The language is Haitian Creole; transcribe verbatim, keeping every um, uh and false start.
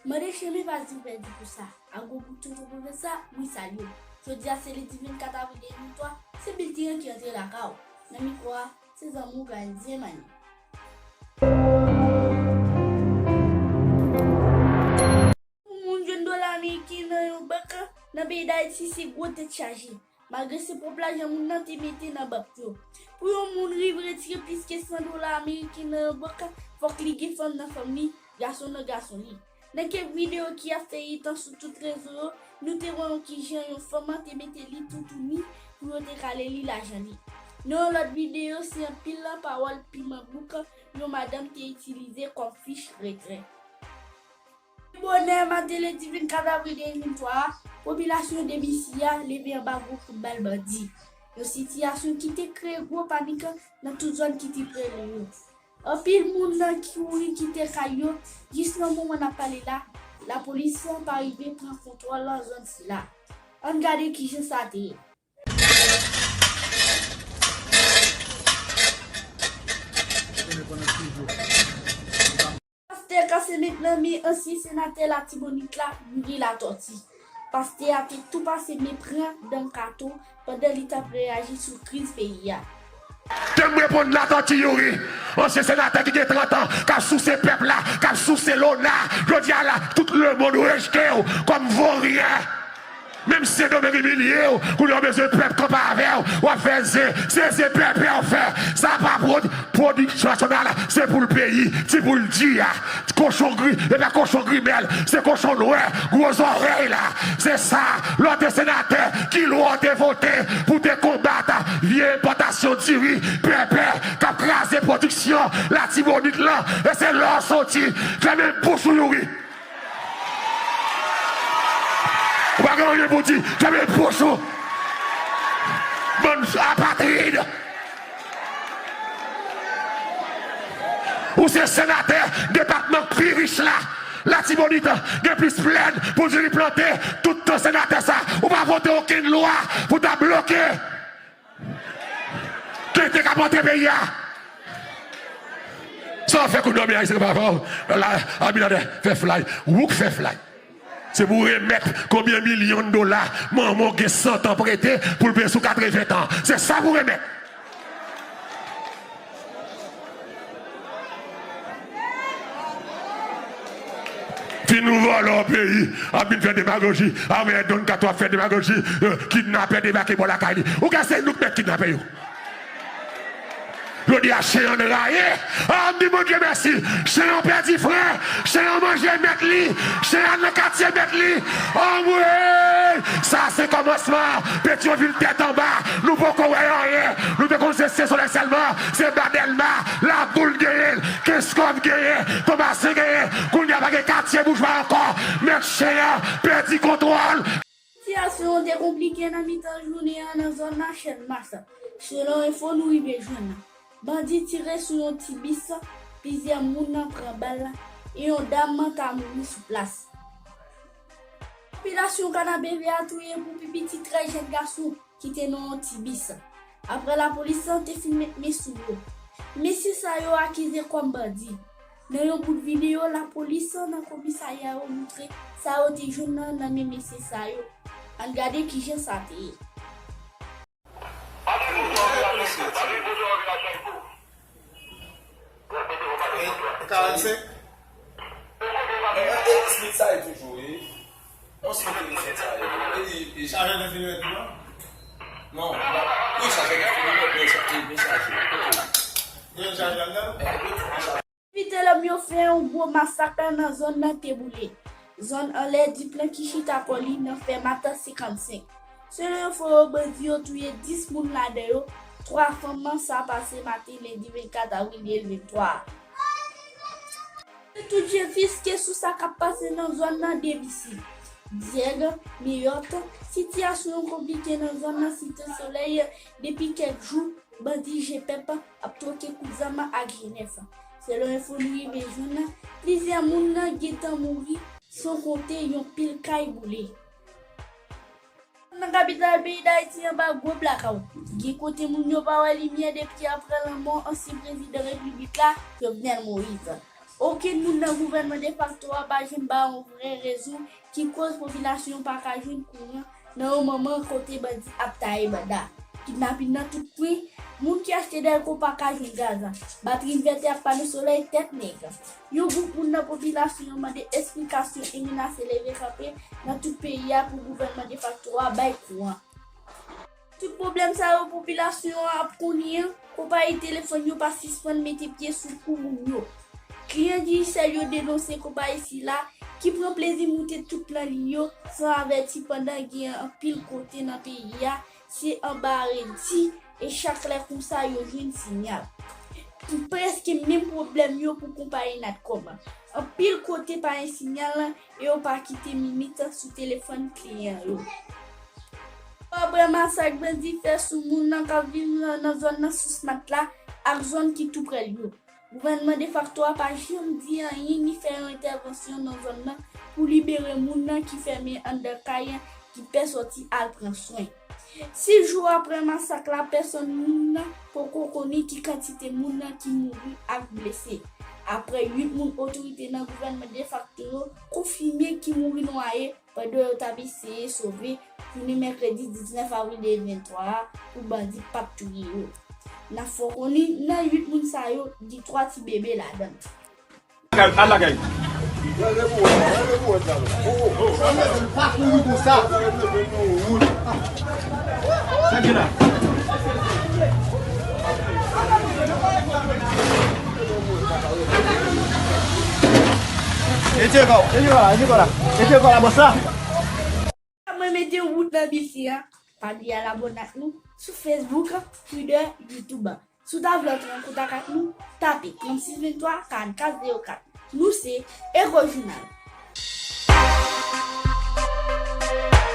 Mande Cheme pa di w pèdi pou sa. Agwo pou tout ou pou fè sa, wi salye w. Jodi a se lendi vennkat avril de mil vennntwa, se bilten an ki antre lakay w. Nan mikwo a, se zanmi w Gaël Diemani. Pou moun jwenn dola ameriken nan yon bank nan peyi Dayiti, se gwo tèt chaje. Malgre se pwòp lajan moun nan te mete nan bank yo. Pou yon moun rive retire plis ke san dola ameriken nan yon bank, fòk li gen fanm nan fanm li, gason nan gason li. Nan kèk videyo ki ap fè etan sou tout rezo yo, nou te wè yon kijan yon fanm te mete li toutouni pou yo te kale li lajan li. Nan yon lòt videyo, se anpil pawòl piman bouk yon madanm te itilize kòm fich retrè. Bonè maten lendi vennkat avril de mil vennntwa a, popilasyon D B C a leve anba gwo kout bal bandi. Yon sitiyasyon ki te kreye gwo panik nan tout zòn ki te pre li yo. Anpil moun nan ki kouri kite kay yo, jis nan moman n ap pale la, lapolis pa rive pran kontwòl zòn sila. Ann gade kijan sa te ye. Pastè kase met nan men ansyen senatè Latibonit la, Youri Latortue. Pastè a te tou pase men pran dan kato pandan li t ap reyaji sou kriz peyi a. Te m reponn Latortue Youri, ansyen senatè ki gen trant an, k ap souse pèp la, k ap souse lona. Jodi a la, tout lemonn rejte w kòm voryen. Menm Sendomeng imilye w, kounye a w bezwen pèp kanpe avè w, w ap fè zen, se zen pèpè w fè. Sa pa pwod-, pwodiksyon nasyonal, se pou l peyi, ti pou l di a. Kochon gri, e pa kochon grimèl, se kochon nwè, gwo zòrèy la. Se sa, lè w te senatè, ki lwa w te vote pou te konbat vye enpòtasyon diri, pèpè, k ap kraze pwodiksyon Latibonit lan, e se la w soti, fèmen bouch ou Youri. Ou pa gen anyen pou di, fèmen bouch ou. Bann apatrid. Ou se senatè depatman k pi rich la. Latibonit gen plis plèn pou di li plante tout tan senatè sa. Ou pa vote okenn lwa pou ta bloke. Ki te ka monte peyi a? Sa w fè kounye a, men Ayisyen pa fè w. La, Abinader fè fly. Ou k fè fly. Se pou remèt konbyen milyon dola manman w gen san tan prete pou l peye sou katreven tan. Se sa pou remèt. Fin nou vòlò peyi, ap vin fè demagoji. Avè Don Kato ap fè demagoji, euh, kidnapè debake bò lakay li. Ou ka se nou k mèt kidnapè yo. Jodi a chen an raye. Ah, m di Bondye mèsi. Chen an pèdi fren. Chen an manje mèt li. Chen an nan katye mèt li. Anmwey! Sa se kòmansman. Petyonvil tèt anba. Nou poko wè anyen. Nou te konn se Sent Solèy sèlman. Se ba Dèlma, Laboul genyen l, Kenskòf genyen, Tomasen genyen. Kounye a pa gen katye boujwa ankò. Mèt chen an pèdi kontwòl. Sitiyasyon an te konplike nan mitan jounen an nan zòn nan Channmas. Selon enfo nou rive jwenn nan, bandi tire sou yon ti bis, plizyè moun nan pran bal e yon dam ta mouri sou plas. Popilasyon Kanapevè a touye pou pi piti trèz jèn gason ki te nan yon ti bis. Apre lapolis te fin met men sou yo, mesye sa yo akize kòm bandi. Nan yon bout videyo lapolis nan komisarya yo moutre sa yo te jwenn nan, nan men mesye sa yo. Ann gade kijan sa te ye. E, e karannsenk? E, e, e, Smith sa ye toujou, wi. On Smith ki fè sa ye. E, e, e. Chaje nan fini mèt non? Non, non. Wi, chaje nan fini mèt, men chaje, men chaje. Gen chaje ladan? E, wi, chaje. Vitelòm yo fè yon gwo masak nan zòn nan te boule. Zòn anlè Diplan ki chita kò li nan Fèmat senkannsenk. Selon enfo yo, bandi yo touye dis moun ladan yo, twa fanm, sa pase maten lendi vennkat avril de mil venntwa a. Se tout je fiske sou sa k ap pase nan zòn nan D B C. Dyèg, Meyòt, sitiyasyon an konplike nan zòn nan Site Solèy depi kèk jou. Bandi G pèp ap twoke kout zam ak G nèf. Selon enfo nou rive jwenn, plizyè moun nan gentan mouri, san konte yon pil kay boule. Nan kapital peyi Dayiti anba gwo blakawout, gen kote moun yo pa wè limyè depi apre lanmò ansyen prezidan repiblik la, Jovenel Moïse. Okenn moun nan gouvènman defakto a pa janm ba yon vrè rezon ki koz popilasyon an pa ka jwenn kouran nan yon moman kote bandi ap taye banda. Kidnapin nan tout kwen, moun ki achte dèlko pa ka jwenn gaz, batri envètè ak pano solèy tèt nèg. Yon gwoup moun nan popilasyon an mande esplikasyon e menase leve kanpe nan tout peyi a pou gouvènman defakto a bay kouran. Tout pwoblèm sa yo popilasyon an ap konnen an, konpayi telefòn yo pa sispann mete pye sou kou moun yo. Kliyan Digicel yo denonse konpayi sila ki pran plezi moute tout plan li yo san avèti pandan gen anpil kote nan peyi a se anba redi e chak lè konsa yo jwenn sinyal. Prèske menm pwoblèm yo pou konpayi Natcom. Anpil kote pa gen sinyal e yo pa kite minit sou telefòn kliyan yo. Apre masak bandi fè sou moun nan k ap viv nan zòn nan sou Smat la ak zòn ki tou prè l yo, gouvènman defakto a pa janm di anyen ni fè yon entèvansyon nan zòn nan pou libere moun nan ki fèmen anndan kay ki pè sòti al pran swen. Sis jou apre masak la, pèsòn moun nan poko konnen ki kantite moun nan ki mouri ak blese. Apre uit moun otorite nan gouvènman defakto yo konfime ki mouri nwaye pandan yo t ap eseye sove jounen mèkredi diznèf avril de mil venntwa a pou bandi p ap touye yo. N ap fè w konnen nan uit moun sa yo, gen twa ti bebe ladan l. Al lakay. Pa kouri konsa. Sa gen la? Etye kò w, etye kò la, etye kò la, etye kò la, bòs la. Mwen mete wout nan bisi a. Pa bliye al abòne ak nou sou Facebook, Twitter, YouTube. Si w ta vle antre an kontak ak nou, tape trannsis venntwa karannkat zewo kat. Nou se Echo Journal.